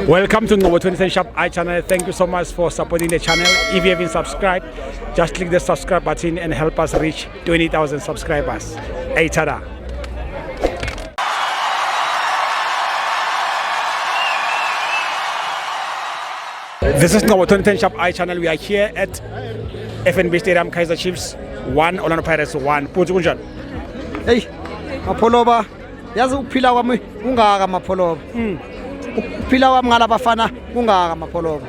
Welcome to Ngcobo 2010 Shop I channel. Thank you so much for supporting the channel. If you haven't subscribed, just click the subscribe button and help us reach 20,000 subscribers. Hey, tada. This is Ngcobo 2010 Shop I channel. We are here at FNB Stadium, Kaizer Chiefs 1, Orlando Pirates 1. Puthi kunjani? Hey, Mapholoba, yazi ukuphila kwami kungaka Mapholoba. Ukuphila kwami ngalabafana kungaka Mapholoba.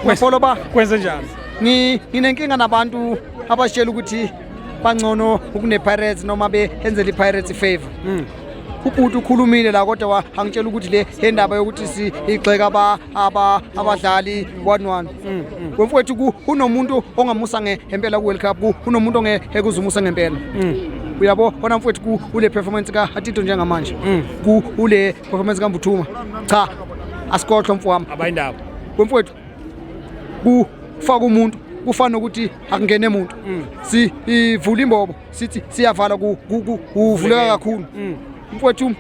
Mapholoba, Kwenze njani? Nginenkinga nabantu abashela ukuthi bangcono ukune Pirates noma behenzela iPirates ifavor. Ubhuti ukhulumile la kodwa angitshela ukuthi le indaba yokuthi sigxeka abadlali 1-1. Wemfowethu kunomuntu ongamusa ngempela ku World Cup, kunomuntu ongekuzumusa ngempela. Uyabo bona mfowethu kule performance ka Atito njengamanje. Kule performance ka Mbuthuma. Cha, asikodlo mfowami. Abayindaba. Wemfowethu kufaka umuntu kufana nokuthi akungene umuntu. Si ivula imbobo sithi siyavala kuvuleka kakhulu. Mfowethu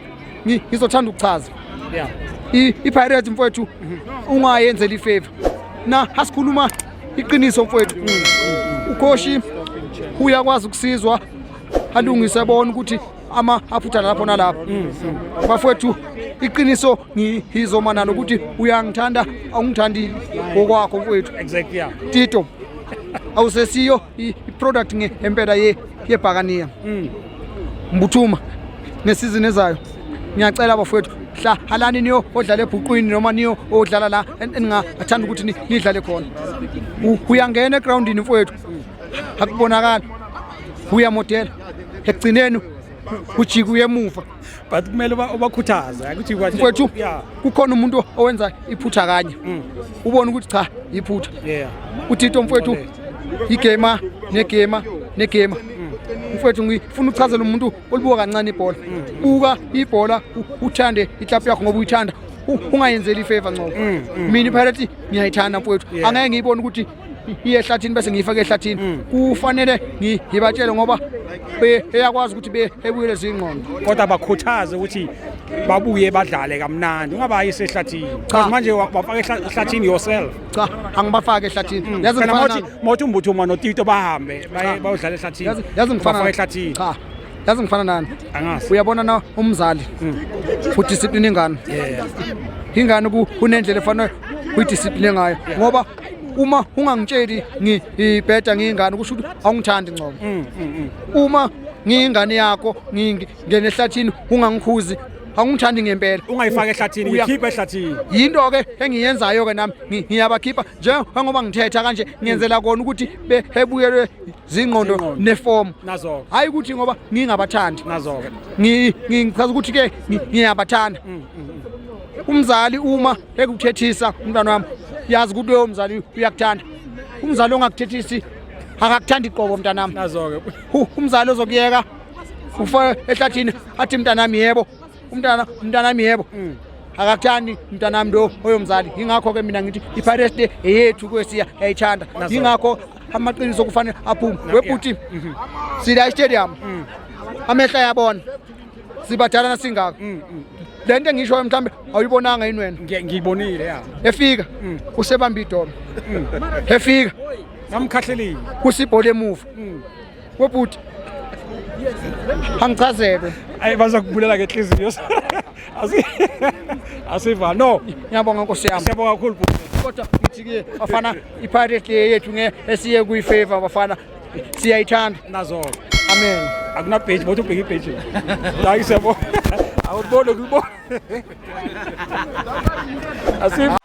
ngizothanda ukuchaza. Yeah. iPirates mfowethu ungayenzela ifavor. Na asikhuluma iqiniso mfowethu. Ukhoshi uyakwazi ukusizwa alungise bona ukuthi ama aphutha lapho nalapho. Bafowethu iqiniso ngizoma nalo ukuthi uyangithanda awungithandi ngokwakho mfowethu. Exactly, yeah. Tito awusesiyo i-product ngempela yebhakaniya. Mbuthuma ngesizini ezayo ngiyacela bafowethu hlalani niyo odlala ebhuqwini noma niyo odlala la eningathanda ukuthi nidlale khona. Uyangena egroundini mfowethu akubonakala uyamodela ekugcineni ujika uye emuva. But kumele ubakhuthaze ukuthi mfowethu kukhona umuntu owenza iphutha kanye ubone ukuthi cha iphutha. Uthito mfowethu igema negema negema. Mfowethu ngifuna ukuchazela umuntu olibuka kancane ibhola. Buka ibhola uthande iklabhu yakho ngoba uyithanda. Ungayenzeli ifavor Ngcobo. Mina iPirates ngiyayithanda mfowethu. Angeke ngiyibone ukuthi iye ehlathini bese ngiyifake ehlathini. Kufanele ngibatshele ngoba eyakwazi ukuthi ebuyele zingqondo. Kodwa bakhuthaze ukuthi babuye badlale kamnandi. Ungabayisi ehlathini. Cha. Manje wafaka ehlathini yourself. Cha, angibafake ehlathini. Yazi ngifana mawuthi uMbuthuma noTito bahambe bayodlala ehlathini. Yazi ngifana bafake ehlathini. Cha. Yazi ngifana nani? Angazi. Uyabona na umzali udiscipline ingane. Ingane kunendlela efanele uyidiscipline ngayo ngoba uma ungangitsheli ngibheda ngiyingane kusho ukuthi awungithandi Ngcobo. Uma ngiyingane yakho ngingena ehlathini ungangikhuzi awungithandi ngempela. Ungayifaka ehlathini, ngikhipha ehlathini. Yinto ke engiyenzayo ke nami ngiyabakhipha njengoba ngithetha kanje ngiyenzela kona ukuthi behebuyelwe zingqondo neform. Nazo. Hayi ukuthi ngoba ngingabathandi. Nazo ke. Ngichaza ukuthi ke ngiyabathanda. Umzali uma ekuthethisa umntwana wami yazi ukuthi loyo mzali uyakuthanda. Umzali ongakuthethisi akakuthandi iqobo mntanami. Nazo ke. Umzali ozokuyeka ufa ehlathini athi mntanami yebo. Umntana mntanami yebo. Akakuthandi mntanami lo oyomzali. Ingakho ke mina ngithi iPirates le eyethu kwesiya yayithanda. Ingakho amaqiniso kufanele aphume. Webhuti sila stadium. Amehla yabona. Sibadala nasingaka. Lento engisho mhlambe awuyibonanga yini wena? Ngiyibonile ya. Efika usebamba idolo. Efika namkhahlelile kusibhola emuva. Webhuti angichazelwe. Ayi bazokubulala ngenhliziyo. Asiva no. Ngiyabonga Nkosi yami. Siyabonga kakhulu bhuti. Kodwa ngithi ke bafana iPirates le yethu nge esiye kuyifavor bafana siyayithanda. Nazo. Amen. Akuna page bothi ubheke ipage. Hayi siyabonga. Awubone ukubona. Asiva.